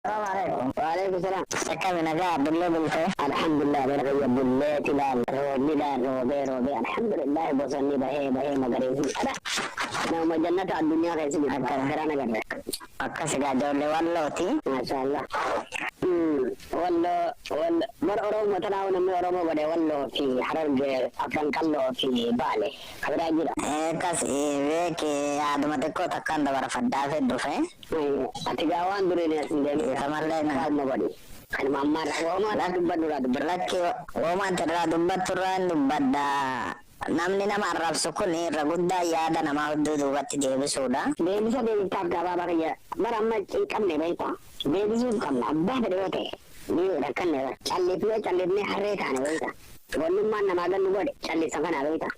Salaam alaikum. Waalaikum salaam. Akkami, nagaa Abdullee bultee? Alhamdulillah, bara bulleeti laal, roobni laal roobee roobee, alhamdulillah, bosonni bahee bahee magariisni. Ada nama jannata addunyaa keessa jiru karaa nagarre. Akkas egaa, ijoollee Wallooti. Masha Allah. Walloo wall bar Oromoo tanaa, namni Oromoo godhe Walloo fi Harargee, Afran Qalloo fi Baale kabiraa jira. Akkas beeki, yaaduma xiqqoo takkaan dabarfadhaa dhufe. Ati gaa waan duriin as hin deemne. Kamallee na. Waanuma godhi. Kanuma ammaa waamaa dubbadhu irraa dubbadhu. Lakki, wooma ati irraa dubbattu irraa hin dubbadha. Namni nama arrabsu kun irra guddaa yaada namaa hedduu duubatti deebisuudha. Deebisa deebiftaaf gabaabaa kiyya, bara amma cinqabne beektaa, deebisuuf qabna. Abbaa fedhe yoo ta'e ni rakkanne, bara callifnee callifnee harree taane beektaa. Wannummaan namaa gannu godhe callisa kana beektaa,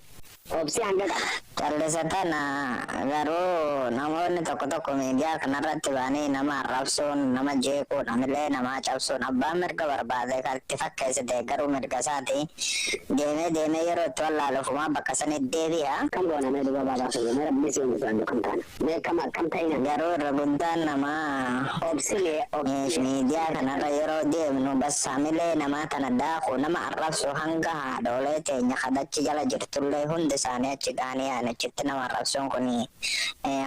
obsi hanga qaba. Callisa tana garuu namoonni tokko tokko miidiyaa kanarratti ba'anii nama arrabsuun, nama jeequun, hamilee namaa cabsuun, abbaan mirga barbaade kan itti fakkeessite garuu mirga isaati. Deemee deemee yeroo itti wallaaluufumaa bakka sanitti deebi'a. Kam goona mee duba baabaa kiyya, mee Rabbi si uumu kam taana, mee kam akkam ta'ina? Garuu irra guddaan namaa Obsilee obsilee. Miidiyaa kanarra yeroo deemnu bas hamilee namaa tana daaku, nama arrabsu, hanga haadholee teenya kadachi jala jirtullee hundi isaanii achi ga'anii yaa'an achitti nama arrabsuun kun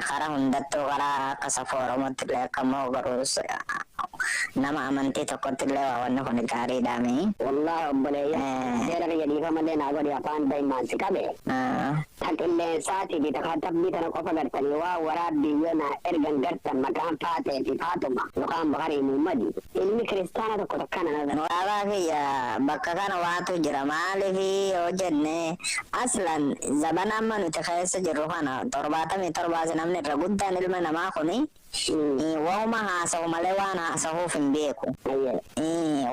karaa hundattuu, karaa akka safuu Oromootti illee, akka immoo garuu nama amantii tokkotti illee waa wanni kun gaariidhaami. Wallahi obboleeyyan, seera kiyya, dhiifamallee naa godhi, afaan daa'imaan si qabe. Ta qilleensaatii fi ta tabbii tana qofa gartanii waa waraabbii yoo naa ergan gartan, maqaan Faatee fi Faatuma yookaan Bakarii Muhammadi, ilmi kiristaana tokko tokkana na Waabaa kiyya, bakka kana waatu jira. Maaliif yoo jenne, aslan zabana amma nuti keessa jirru kana 77 namni irra guddaan ilma namaa kuni waanuma haasa'u malee waan haasa'uuf hin beeku.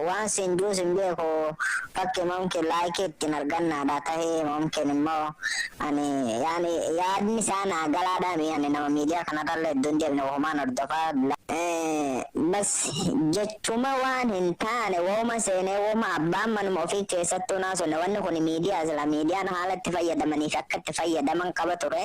Waan siin juus hin beeku. Fakki mumkin like ittiin argannaadha tahee, mumkin immoo ani yaani yaadni isaa naa galaadhaami. Ani nama miidiyaa kanarrallee hedduun deemne, wahumaan hordofaa. Bas jechuma waan hin taane wooma seenee, wooma abbaan manuma ofii keessattuu naasonne. Wanni kun miidiyaa sila miidiyaan haala itti fayyadamanii fi akka itti fayyadaman qaba ture.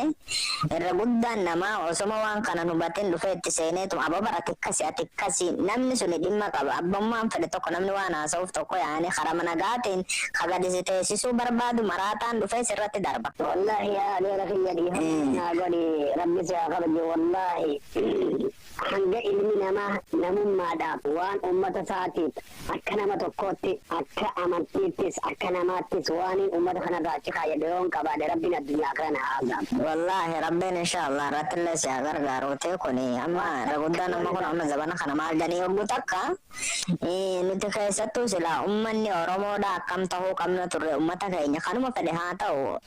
Irra guddaan namaa osoma waan kana hubatin dhufee itti seeneetu aba bara ati akkasi, ati akkasi. Namni suni dhimma qaba. Abbummaan fedhe tokko namni waan haasa'uuf tokko yaa'anii karaa nagaatiin kagadisi teessisuu barbaadu maraataan dhufee sirratti darba. Wallahi yaa adeera kiyya, dhiifama naa godhi, Rabbi si haa kabaju. Wallahi hanga ilmi namaa namummaadhaaf waan ummata isaatiif akka nama tokkootti, akka amantiittis, akka namaattis waan ummata kanarraa achi kaayyadhe yoon qabaadhe, Rabbiin addunyaa kana haa azaabu. Wallahi Rabbiin insha Allah irratti illee si haa gargaaru. Ta'e kuni amma irra guddaan amma kun amma zabana kana maal jedhanii yogguu takka nuti keessattuu silaa ummanni Oromoodha akkam tahuu qabna turre? Ummata keenya kanuma fedhe haa ta'u,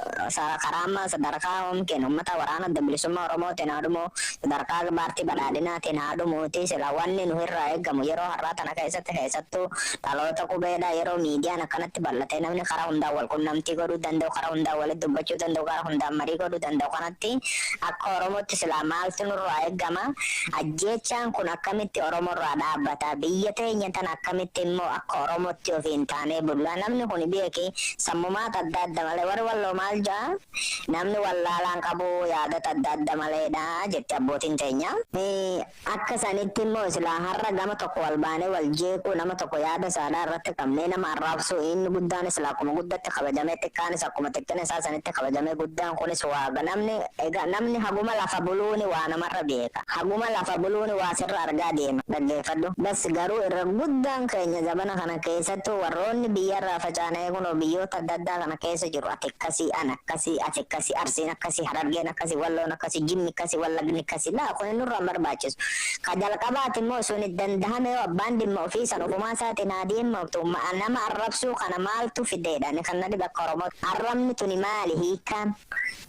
karaa amma sadarkaa mumkin ummata waraana Adda Bilisummaa Oromootiin haa dhumu, sadarkaa paartii badhaadhinaatiin haa dhumuuti, sila wanni nu irraa eegamu yeroo har'aa tana keessatti, keessattuu dhaloota qubeedha, yeroo miidiyaan akkanatti bal'atee namni karaa hundaan wal qunnamtii godhuu danda'u, karaa hundaan walitti dubbachuu danda'u, karaa hundaan marii godhuu danda'u kanatti, akka Oromootti silaa maaltu nurraa eegama? Ajjeechaan kun akkamitti Oromorraa dhaabbata? Biyya teenya tana akkamitti immoo akka Oromootti ofiin taanee bullaa? Namni kun beeki sammumaata adda adda malee, warri Walloo maal jaa, namni wallaalaan qabu yaadota adda adda maleedha jette abbootiin teenya. Akka sanitti immoo silaa har'a gama tokko wal baanee wal jeequu, nama tokko yaada isaadhaa irratti qabnee nama arraabsuu, inni guddaan silaa akkuma guddatti kabajamee, xiqqaanis akkuma xiqqina isaa sanitti kabajamee, guddaan kunis waa namni egaa namni haguma lafa buluuni waa namarra beeka, haguma lafa buluuni waa sirra argaa deema, dhaggeeffadhu. Bas garuu irra guddaan keenya zabana kana keessattuu warroonni biyyarraa facaanee kunoo biyyoota adda addaa kana keessa jiru, ati akkasii, ana akkasii, ati akkasii, Arsiin akkasii, Harargeen akkasii, Walloon akkasii, Jimmi akkasii, Wallagni akkasii, laa, kun nurraa hin barbaachisu. Ka jalqabaati immoo sun dandahame yoo abbaan dhimma ofii san ofumaa isaatiin haa deemamtu. Nama arrabsuu kana maaltu fideedha ni kan nadi bakka Oromoo arrabni tuni maali hiikkaan,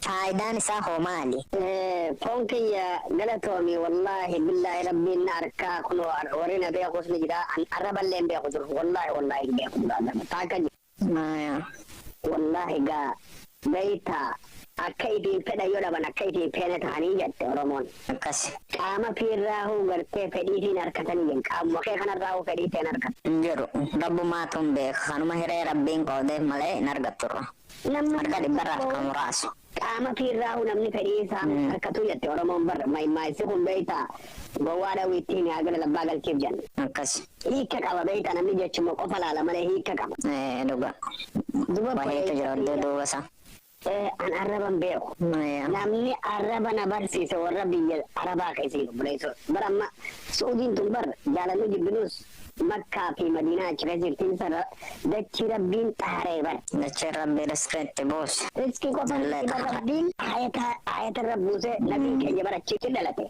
faayidaan isaa hoo maali? Foon kiyya, galatoomi. Wallaahi billaahi Rabbiin na arkaa, kun warri na beekus ni jira. Arraballee hin beeku dur, wallaahi wallaahi hin beeku dur arraba taaka. Wallaahi gaa beeytaa, akka ifiin fedhan yoo dhaban akka ifiin feene ta'anii jette Oromoon. Akkas. Qaama fiirraahuu gartee fedhiitiin harkatanii jenn, qaamuma kee kanarraahuu fedhii teen harkatan. Hin jiru, Rabbumaatu hin beeka. Kanuma hiree Rabbiin qoodeef malee hin argatturra. Namni Harka dhibbarraa harka muraasu. Qaama fiirraa namni fedhii isaa harkatu jette Oromoon bar maayisi kun beeyta gowwaa daawwittiin haa gala labbaa galchiif jenna. Akkas. Hiika qaba beeyta, namni jechuma qofa laala malee hiika qaba. Dhuga. Duba Wahiitu jira oddoo duuba isaa. An arraban beeku. Namni arraba na barsiise warra biyya arabaa keessa jiru buleessoo. Bara amma Suudiin tun bar jaalallu jibbinuus Makkaa fi Madiinaa achi keessa jirtiin sana dachii Rabbiin xaaree bar. Dachee Rabbii riskiitti buuse. Riskii qofa Illee miti bar xaara. Rabbiin ayata ayata irra buuse, nabiin keenya bara achitti dhalate.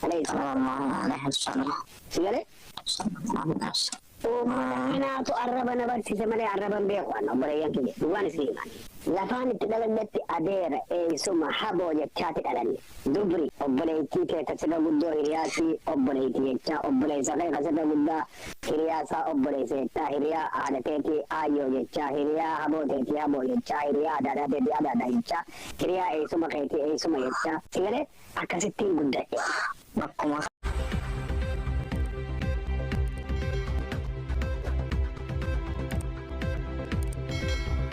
Alayhi salaam. Sallallahu alaihi wasallam. Si galee? Sallallahu alaihi wasallam. Uummata kanaatu arraba na barsiise malee arraban beeku an obboleeyyan kiyya dhugaan isin himan. Lafaan itti dhalannetti adeera, eeysuma, haboo jechaati dhalanne. Dubri obboleettii kee kasirra guddoo hiriyaasii obboleettii jechaa, obboleessa kee kasirra guddaa hiriyaasaa obboleessa jechaa, hiriyaa haadha teetii aayyoo jechaa, hiriyaa haboo teetii haboo jechaa, hiriyaa adaadaa teetii adaadaa jechaa, hiriyaa eeysuma keetii eeysuma jechaa. Si galee? Akkasittiin guddadhe. Bakkuma